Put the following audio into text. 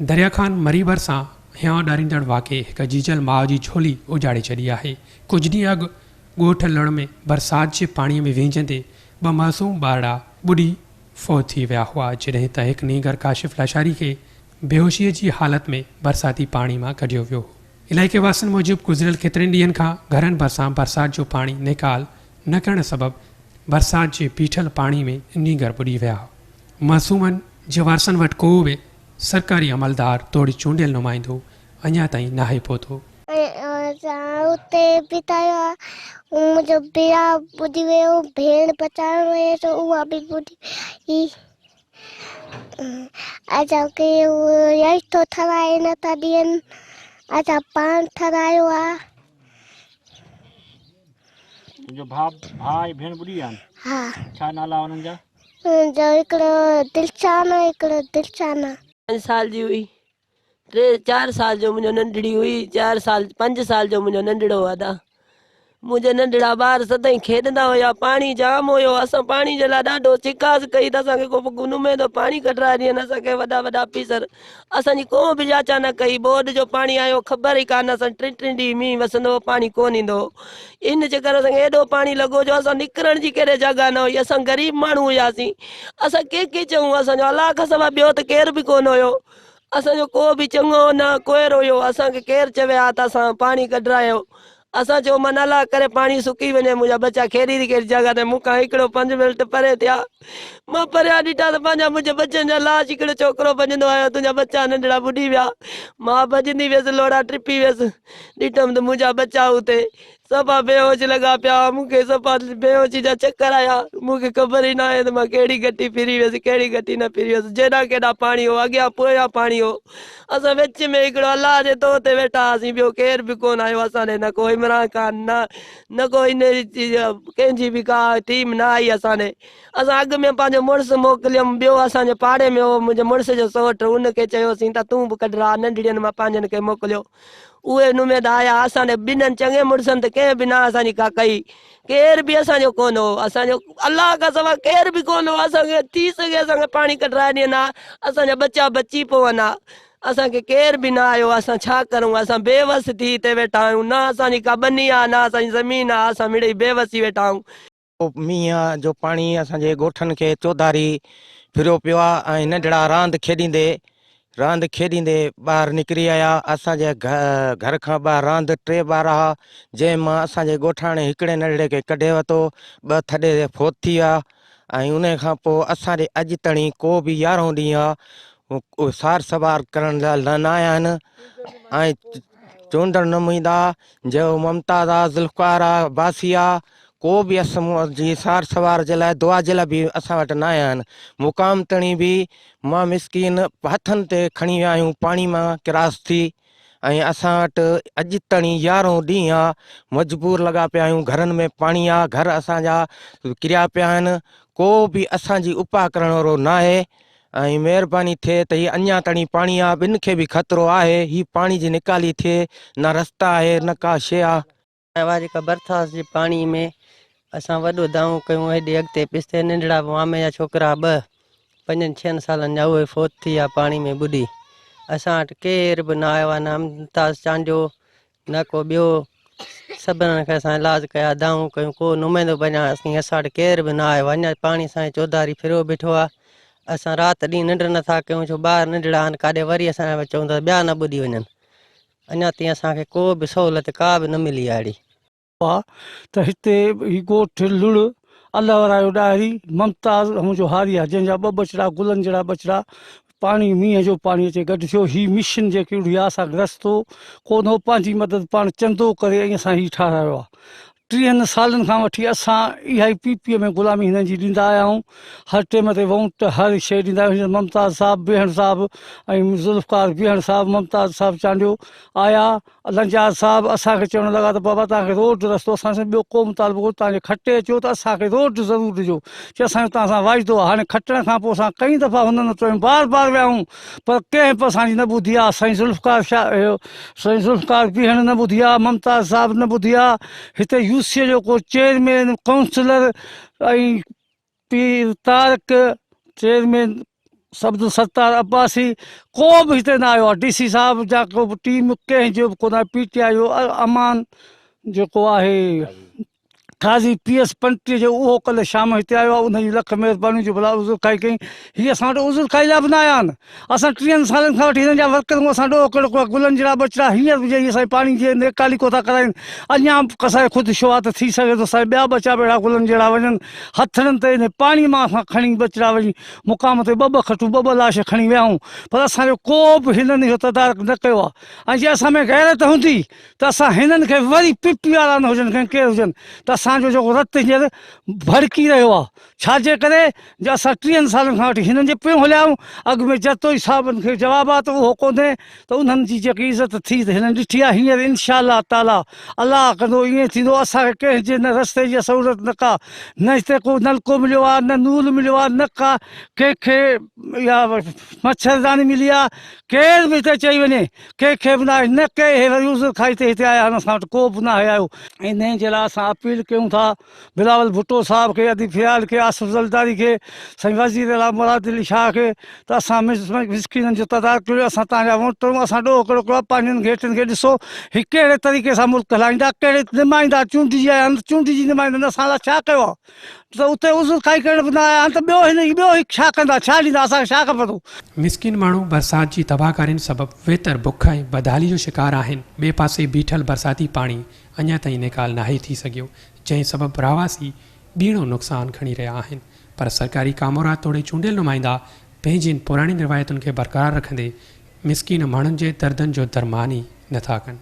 دريا خان مري ڀرسان هيانء ڏاريندڙ واقعي هڪ جيجل ماء جي جهولي اجاڙي ڇڏي آهي. ڪجهه ڏينهن اڳ ڳوٺ لڙ ۾ برسات جي پاڻي ۾ وهنجندي ٻه معصوم ٻارڙا ٻڏي فوت ٿي ويا هئا، جڏهن ته هڪ نينگر ڪاشف لاشاري کي بيهوشي جي حالت ۾ برساتي پاڻي مان ڪڍيو ويو هو. علائقي واسين موجب گذريل ڪيترن ڏينهن کان گهرن ڀرسان برسات جو پاڻي نيڪال نه ڪرڻ سبب برسات جي بيٺل پاڻي ۾ نينگر ٻڏي ويا. معصومن جي وارثن وٽ ڪو به سرڪاري عملدار توڙي چونڊيل نمائندو اڃا تائين ناهي پهتو. ۽ اسان اتي بتايو آ منهنجو ڀيرا ٻڏي ويو ڀيڻ بچائڻ ويس اها به ٻڏي وئي اسان کي رستو ٺھرائي نٿا ڏين اسان پاڻ ٺھرايو آ. تنهنجو ڀاء ڀاء ۽ ڀيڻ ٻڏي ويا آهن؟ ها. ڇا نالا انهن جا؟ منهنجو هڪڙو دلشان هڪڙو دلشانا. پنج سال جي هئي ٽي چار سال جو منهنجو ننڍڙي هئي چار سال پنج سال جو منهنجو ننڍڙو هو ادا منهنجا ننڍڙا ٻار سدائين کيڏندا هيا پاڻي جام هيو اسان پاڻي جي لاء ڏاڍو چڪاس ڪئي ته اسان کي ڪو نمائندو پاڻي ڪڍرائي ڏين اسان کي وڏا وڏا آفيسر اسان جي ڪو به جاچا نه ڪئي ٻوڏ جو پاڻي آيو خبر ئي ڪانه اسان ٽن ٽن ڏينهن مينهن وسندو هو پاڻي ڪونه ايندو هو ان جي ڪري اسان کي ايڏو پاڻي لڳو جو اسان نڪرڻ جي ڪهڙي جڳهه نه هئي اسان غريب ماڻهو هياسين اسان ڪنهن کي چئون اسان جو الله کان سواء ٻيو ته ڪير به ڪونه هيو اسان جو ڪو به چڱو نه ڪوئر هيو اسان کي ڪير چوي ها ته اسان پاڻي ڪڍرايو اسان چيو من الله ڪري پاڻي سڪي وڃي منهنجا ٻچا کيڏي the ڪهڙي جڳهه تي مون کان هڪڙو پنج منٽ پري ٿيا مان پريان ڏٺا ته پنهنجا منهنجي ٻچن جا لاش هڪڙو ڇوڪرو ڀڄندو آيو تنهنجا ٻچا ننڍڙا ٻڏي ويا مان ڀڄندي ويس لوڙها ٽپي ويس ڏٺم ته منهنجا ٻچا اتي صفا بيهوش لڳا پيا هئا مون کي صفا بيهوشي جا چڪر آيا مون کي خبر ئي ناهي ته مان ڪهڙي گهٽي ڦري ويس ڪهڙي گهٽي نه ڦري ويس جيڏانهن ڪيڏانهن پاڻي هو اڳيان پويان پاڻي هو اسان وچ ۾ هڪڙو الله جي طور تي ويٺا هئاسين ٻيو ڪير به ڪونه آيو اسان ڏي نه ڪو عمران خان نه نه ڪو ان ڪنهن جي به ڪا ٽيم نه آئي اسان ڏي اسان اڳ ۾ پنهنجو مڙس موڪليم ٻيو اسان جي پاڙي ۾ هو منهنجي مڙس جو سوٽ ان کي چيوسين ته تون به ڪڍرا ننڍڙين مان پنهنجن کي موڪليو اهي نميد آيا اسان ڏي ٻنهن چڱي مڙسن ته ڪنهن به نه اسان جي ڪا ڪئي ڪير به اسان جو ڪونه هو اسان جو الله کان سوا ڪير به ڪونه هو اسان کي ٿي سگهي اسان کي پاڻي ڪڍرائي ڏين ها اسان جا ٻچا بچي پون ها اسان کي ڪير به نه آيو اسان ڇا ڪرون اسان بي وس ٿي هتي ويٺا آهيون نه اسان جي ڪا ٻني آهي نه اسان جي زمين آهي اسان مڙئي بي وسي ويٺا آهيون. مينهن جو پاڻي اسان جي ڳوٺن کي چوڌاري ڦريو پيو آهي ۽ ننڍڙا راند کيڏيندي راند کيڏيندي ٻاهر نڪري آيا اسان جي گهر کان ٻاهر راند ٽي ٻار ها جنهن مان اسان جي ڳوٺاڻي هڪڙي ننڍڙي کي ڪڍي ورتو ٻه ٿڏي تي فوت ٿي ويا ۽ ان کان پوء اسان ڏي اڄ تڻي ڪو به يارهون ڏينهن آ سار سنڀار ڪرڻ لاء نه آيا آهن ۽ چونڊڻ نمائندا جو ممتاز آ ذوالفقار آ عباسي آ ڪو به اسم جي سار سنوار جي لاء دعا جي لاء به اسان وٽ نه آيا آهن مقام تڻي به مان مسڪين هٿن تي کڻي ويا آهيون پاڻي مان ڪراس ٿي ۽ اسان وٽ اڄ تڻي يارهون ڏينهن آ مجبور لڳا پيا آهيون گهرن ۾ پاڻي آ گهر اسان جا ڪريا پيا آهن ڪو به اسان جي اپاء ڪرڻ وارو ناهي ۽ مهرباني ٿئي ته هي اڃا تڻي پاڻي آ ٻن کي به خطرو آهي هي پاڻي جي نيڪالي ٿئي نه رستا آهي نه ڪا شي آ. اها جيڪا برسات جي پاڻي ۾ اسان وڏو دانهون ڪيون هيڏي اڳتي پستي ننڍڙا مامي جا ڇوڪرا ٻه پنجن ڇهن سالن جا اهي فوت ٿي ويا پاڻي ۾ ٻڏي اسان وٽ ڪير به نه آيو آهي نه ممتاز چانڊيو نه ڪو ٻيو سڀني کي اسان علاج ڪيا دانهون ڪيون ڪو نمائندو بنيا اسين اسان وٽ ڪير به نه آيو اڃا پاڻي اسان جي چوڌاري ڦريو بيٺو آهي اسان رات ڏينهن ننڊ نٿا ڪيون ڇو ٻار ننڍڙا آهن ڪاڏي وري اسان چون ٿا ٻيا نه ٻڏي وڃن اڃا تائين اسان کي ڪو به سهولت ڪا به نه ملي آهي اهڙي. آ ته هتي هي ڳوٺ لڙ الله ورايو ڏاهري ممتاز منهنجو هاري آ جنهن جا ٻه ٻچڙا گلن جهڙا ٻچڙا پاڻي مينهن جو پاڻي اچي گڏ ٿيو هي مشن جيڪي اڙي آ اسان کي رستو ڪونه هو پنهنجي مدد پاڻ چندو ڪري ۽ اسان هي ٺاهرايو آ ٽيهن سالن کان وٺي اسان اها ئي پي پي ۾ غلامي هنن جي ڏيندا آيا آهيون هر ٽيم تي وونٽ هر شيء ڏيندا آهيون ممتاز صاحب بيهڻ صاحب ۽ ذوالفقار بيهڻ صاحب ممتاز صاحب چانڊيو آيا لنجار صاحب اسان کي چوڻ لڳا ته بابا توهان کي روڊ رستو اسان سان ٻيو ڪو مطالبو ڪونهي توهان جي کٽي اچو ته اسان کي روڊ ضرور ڏجو چي اسان جو توهان سان واعدو آهي هاڻي کٽڻ کان پوء اسان ڪئين دفعا هنن وٽ ويا بار بار ويا آهيون پر ڪنهن به اسان جي نه ٻڌي آهي سائين ذوالفقار شاهه سائين ذوالفقار پيهڻ نه ٻڌي آ، ممتاز صاحب نه ٻڌي آ، هتي يو سي جو ڪو چيئرمين، ڪائونسلر ۽ پير طارق چيئرمين عبدالستار عباسي ڪو به هتي نه آيو آهي ڊي سي صاحب جا ڪو به ٽيم ڪنهن جو به ڪونه آهي پي ٽي آء جو امان جيڪو آهي قاضي پي ايس 35 جو اهو ڪلهه شام هتي آيو آهي ان جون لک مهربانيون جو ڀلا عذر خواهي ڪئي هي اسان وٽ عذر خواهي لاء به نه آيا آهن اسان ٽيهن سالن کان وٺي هنن جا ورڪر اسان ڏوهه ڪهڙو ڪيو آهي گلن جهڙا ٻچڙا هينئر به جي اسان پاڻي جي نيڪالي ڪو ٿا ڪرائين اڃا به اسان کي خدشو آهي ته ٿي سگهي ٿو اسان جا ٻيا ٻچا به اهڙا گلن جهڙا وڃن هٿڙن تي انهي پاڻي مان اسان کڻي ٻچڙا وڃي مقام تي ٻه ٻه کٽون ٻه ٻه لاش کڻي ويا آهيون پر اسان جو ڪو به هنن اهو تدارڪ نه ڪيو آهي ۽ جي اسان ۾ غيرت هوندي ته اسان هنن کي وري پي پي وارا نه هجن کين ڪير هجن ته اسان جو جيڪو رت هينئر ڀڙڪي رهيو آهي ڇا جي ڪري جو اسان ٽيهن سالن کان وٺي هنن جي پويون هليا آهيون اڳ ۾ جتوئي صاحبن کي جواب آ ته اهو ڪونهي ته انهن جي جيڪي عزت ٿي ته هنن ڏٺي آهي هينئر انشاء الله تعاليٰ الله ڪندو ائين ٿيندو اسان کي ڪنهن جي نه رستي جي سهولت نه ڪا نه هتي ڪو نلڪو مليو آهي نه نول مليو آهي نه ڪا ڪنهن کي اها مڇرداني ملي آهي ڪير به هتي چئي وڃي ڪنهن کي به ناهي نه ڪي اهي وري عذر کائي تي هتي آيا آهن اسان وٽ ڪو به ناهي آيو. انهي جي لاء اسان اپيل ڪيون ٿا بلاول ڀٽو صاحب کي، اديب فيال کي، آصف زرداري کي، سائين وزير اعليٰ مراد علي شاهه کي ته اسان مسڪينن جو تدارڪ ڪريو، اسان توهان جا ووٽر آهيون، اسان ڏوهه ڪهڙو ڪيو آهي، پنهنجن گهيٽن کي ڏسو هي ڪهڙي طريقي سان ملڪ هلائيندا، ڪهڙي نمائندا چونڊجي آيا آهن، چونڊجي نمائندن اسان لاء ڇا ڪيو آهي ته اتي عذر خواهي ڪرڻ به نه آيا آهن ته ٻيو هن ٻيو هي ڇا ڪندا، ڇا ڏيندا، اسان کي ڇا کپندو. مسڪين ماڻهو برسات جي تباهڪارين سبب ويتر بک ۽ بدحالي جو شڪار آهن، ٻئي پاسي بيٺل برساتي پاڻي اڃا تائين نيڪال ناهي ٿي سگهيو، جنهن سبب رهواسي ٻيڻو نقصان کڻي رهيا آهن، پر سرڪاري ڪامورا توڙي چونڊيل نمائندا پنهنجين پراڻين روايتن کي برقرار رکندي مسڪين ماڻهن جي دردن جو درمان ئي نٿا ڪن.